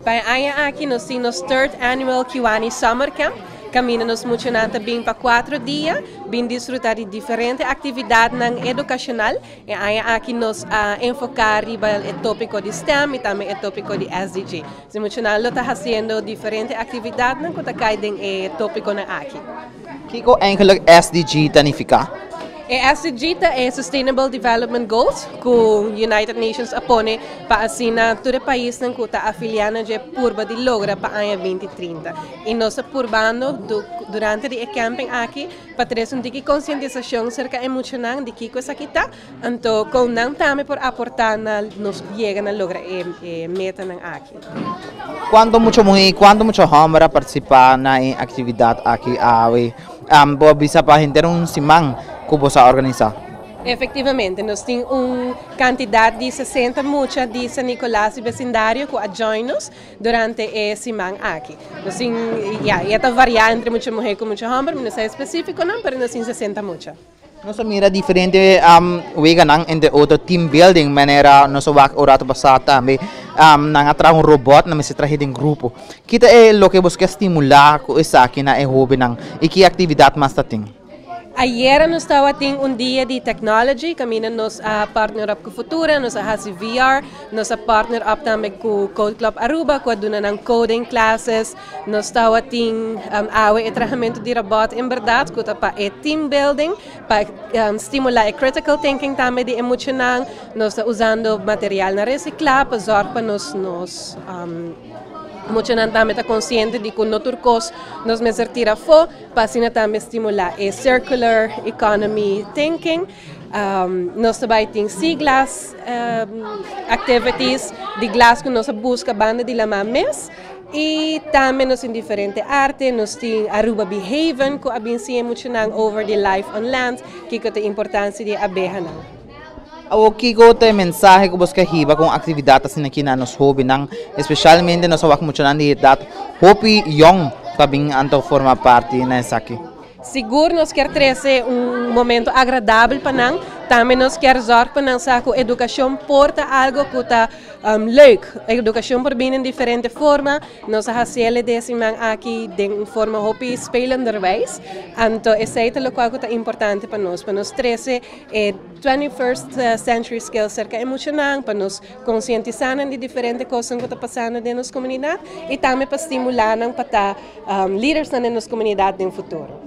Pa e aña aki nos tin nos third annual Kiwani Summer Camp kaminda nos muchanan ta bin pa cuatro dia bin disfruta di diferente actividadnan educacional. E aña aki nos a enfoca riba e topico di STEM y tambe e topico di SDG. E muchanan lo ta haciendo diferente actividadnan cu ta cay den e topiconan aki. Kico eigenlijk SDG ta nifica? E SDG ta e Sustainable Development Goals cu United Nations a pone pa asina tur e paisnan cu ta afilia na dje purba di logra pa aña 2030. Y nos ta purbando durante di e camping aki pa trece un tiki concientisacion cerca e muchanan di kico esaki ta, anto con nan tambe por aporta na nos yega na logra e metanan aki. Cuanto mucha muhe y cuanto mucha homber a participa na e actividad aki awe? Bo a bisa pa henter un siman cu bo sa organisa. Efectivamente, nos tin un cantidad di 60 mucha di San Nicolas y vecindario cu a join nos durante e siman aki. Nos tin, ya, e ta varia entre mucha muhe cu mucha homber, mi no sa especificonan, pero nos tin 60 mucha. Nos a mira diferente weganan, entre otro team building, manera nos a wak un rato pasá tambe, nan a traha un robot, nan mester traha den grupo. Ki ta e loke boso ke stimulá ku esaki na e hóbennan i ki aktividat mas ta tin? Ayera nos tabatin un dia di technology kaminda nos a partner up ku Futura, nos a hasi VR, nos a partner up tambe ku Code Club Aruba ku a duna nan coding classes. Nos tabatin awe e trahamentu di robot en berdad ku ta pa e team building, pa stimulá e critical thinking tambe di e muchanan. Nos ta usando materialnan resiklá pa zòrg pa nos nos muchanan tambe ta konsiente di ku no tur kos nos mester tira afó, pa asina tambe stimulá e circular economy thinking. Nos ta bai tin sea glass activities di glas ku nos a buska banda di laman mes. Y tambe nos tin diferente arte, nos tin Aruba Bee Haven cu a bin siña muchanan over di life on land, kico ta e importancia di e abehanan. Awor kico ta e mensahe cu bos ke hiba cu un actividad asina aki na nos hobennan, especialmente nos a wak muchanan di edad hopi yong pa bin anto forma parti na esaki? Sigur nos kier trece un momento agradabel pa nan, tambe nos kier zorg pa nan sa cu educacion por ta algo cu ta leuk. Educacion por bini den diferente forma, nos a haciele den e siman aki den un forma hopi spelenderwijs, anto esey ta locual cu ta importante pa nos, pa nos trece e 21st century skills cerca e muchanan, pa nos concientisa nan di diferente cosnan cu ta pasando den nos comunidad y tambe pa stimula nan pa ta Lidersnan den nos comunidad den futuro.